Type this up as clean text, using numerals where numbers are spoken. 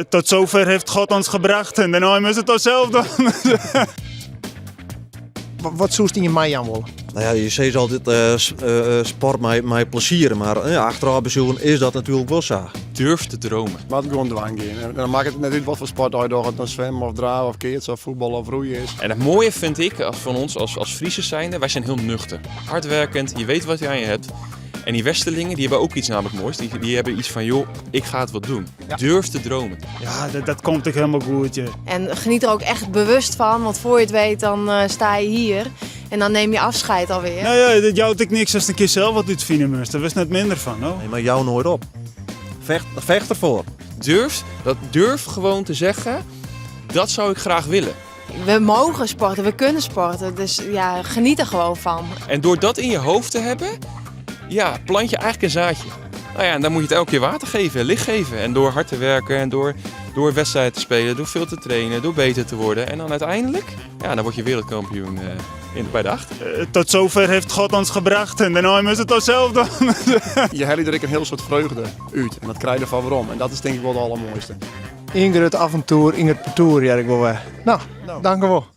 Tot zover heeft God ons gebracht en daarna is het onszelf dan. Wat soest ien meijaan wolle? No ja, je sizze altyd sport mei plezier, mar ja, achterôf besjoen is dat natuerlik wol sa. Durf te dromen. Moat gewoan dwaan gean. En dan makket it net út wat foar sport je dogge, dan swimmen of drave of keatsen of fuotbal of roeien is. En het mooie vind ik als van ons als Friese zijnde, wij zijn heel nuchter. Hardwerkend, je weet wat je aan je hebt. En die Westerlingen, die hebben ook iets namelijk moois. Die hebben iets van, joh, ik ga het wat doen. Durf te dromen. Ja, dat komt ook helemaal goed. Ja. En geniet er ook echt bewust van, want voor je het weet dan sta je hier. En dan neem je afscheid alweer. Nou ja, dat jout ek niks as in kear sels wat útfine moatst. Dêr wurdst net minder fan, no? Nee, mar jou noait op. Vecht erfoar. Durf gewoon te zeggen, dat zou ik graag willen. We mogen sporten, we kunnen sporten. Dus ja, geniet er gewoon van. En door dat in je hoofd te hebben, ja, plant je eigenlijk een zaadje. Nou ja, en dan moet je het elke keer water geven, licht geven. En door hard te werken en door wedstrijden te spelen, door veel te trainen, door beter te worden. En dan uiteindelijk, ja, dan word je wereldkampioen bij de acht. Tot zover heeft God ons gebracht en daarna is het onszelf dan. Je hellet der ek in hiel soad freugde út en dat krije je derfoar werom. En dat is tink ik wol it aldermoaiste. Ien grut avontoer yn it partoer, hear ik wol wer. No, No. dankewol.